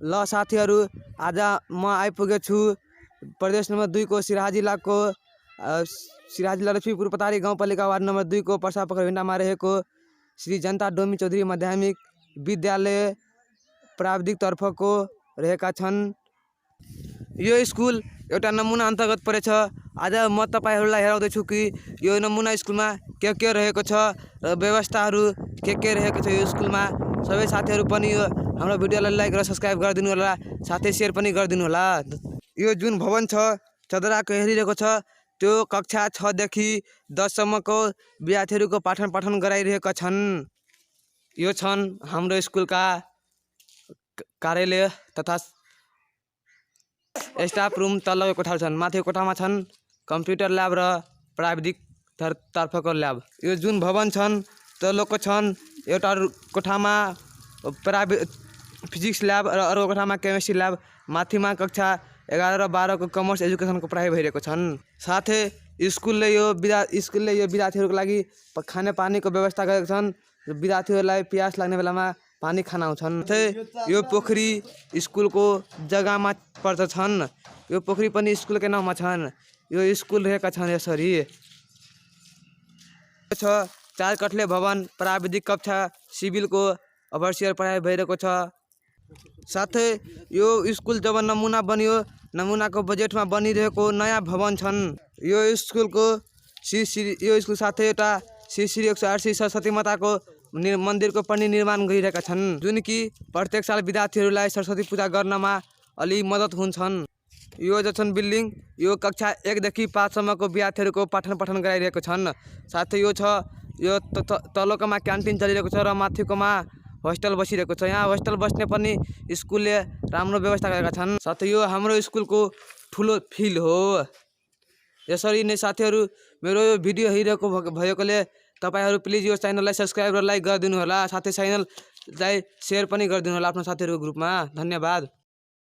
ल साथीहरू, आज म आइपुगेको छु प्रदेश नम्बर 2 को सिराहा जिल्लाको सिराहा जिल्ला लक्ष्मीपुर पतारी गाउँपालिका वार्ड नम्बर 2 को पर्सापोखर भिण्डामा रहेको श्री जनता डोमी चौधरी माध्यमिक विद्यालय प्राविधिक तर्फको रहेका छन्। यो स्कुल एउटा नमुना अन्तर्गत परेछ। आज म तपाईहरूलाई हेराउँदैछु कि यो नमुना स्कुलमा के रहेको छ र व्यवस्थाहरू के रहेको छ यो स्कुलमा। सबै साथीहरू पनि यो हाम्रो भिडियोलाई लाइक र सब्स्क्राइब गरिदिनु होला, साथै सेयर पनि गरिदिनु होला। यो जुन भवन छ चदराको हेरिरहेको छ त्यो कक्षा 6 देखि 10 सम्मको विद्यार्थीहरूको पाठन गराइरहेका छन्। यो छन् हाम्रो स्कुलका कार्यालय तथा स्टाफ रूम। तल्लो कोठा छन्, माथिको कोठामा छन् कम्प्युटर ल्याब र प्राविधिक तर्फको ल्याब। यो जुन भवन छन् तल्लोको छन् एउटा कोठामा फिजिक्स ल्याब र अर्को कोठामा केमिस्ट्री ल्याब। माथिमा कक्षा 11 र 12 को कमर्स एजुकेसनको पढाइ भइरहेको छन्। साथै स्कुलले यो विद्यार्थीहरूको लागि खानेपानीको व्यवस्था गरेको छन्। विद्यार्थीहरूलाई प्यास लाग्ने बेलामा पानी खान आउँछन्। यो पोखरी स्कुलको जग्गामा पर्दछन्। यो पोखरी पनि स्कुलकै नाउँमा छन्। यो स्कुल रहेका छन् यसरी छ 4 कठले भवन, प्राविधिक कक्षा, सिभिलको ओभरसियर पढाइ भइरहेको छ। साथै यो स्कुल जब नमुना बनियो, नमुनाको बजेटमा बनिरहेको नयाँ भवन छन्। यो स्कुलको साथै एउटा श्री 108 श्री सरस्वती माताको मन्दिरको पनि निर्माण गरिरहेका छन्, जुन कि प्रत्येक साल विद्यार्थीहरूलाई सरस्वती पूजा गर्नमा अलि मद्दत हुन्छन्। यो जो छन् बिल्डिङ, यो कक्षा 1 देखि 5 सम्मको विद्यार्थीहरूको पाठन गराइरहेको छन्। साथै यो तल्लोकोमा क्यान्टिन चलिरहेको छ र माथिकोमा होस्टेल बसिरहेको छ। यहाँ होस्टेल बस्ने पनि स्कुलले राम्रो व्यवस्था गरेका छन्। साथै यो हाम्रो स्कुलको ठुलो फिल्ड हो। यसरी नै साथीहरू, मेरो यो भिडियो हेरिरहेको भएकोले तपाईहरू प्लिज यो च्यानललाई सब्स्क्राइब र लाइक गरिदिनु होला, साथै च्यानललाई सेयर पनि गरिदिनु होला आफ्नो साथीहरूको ग्रुपमा। धन्यवाद।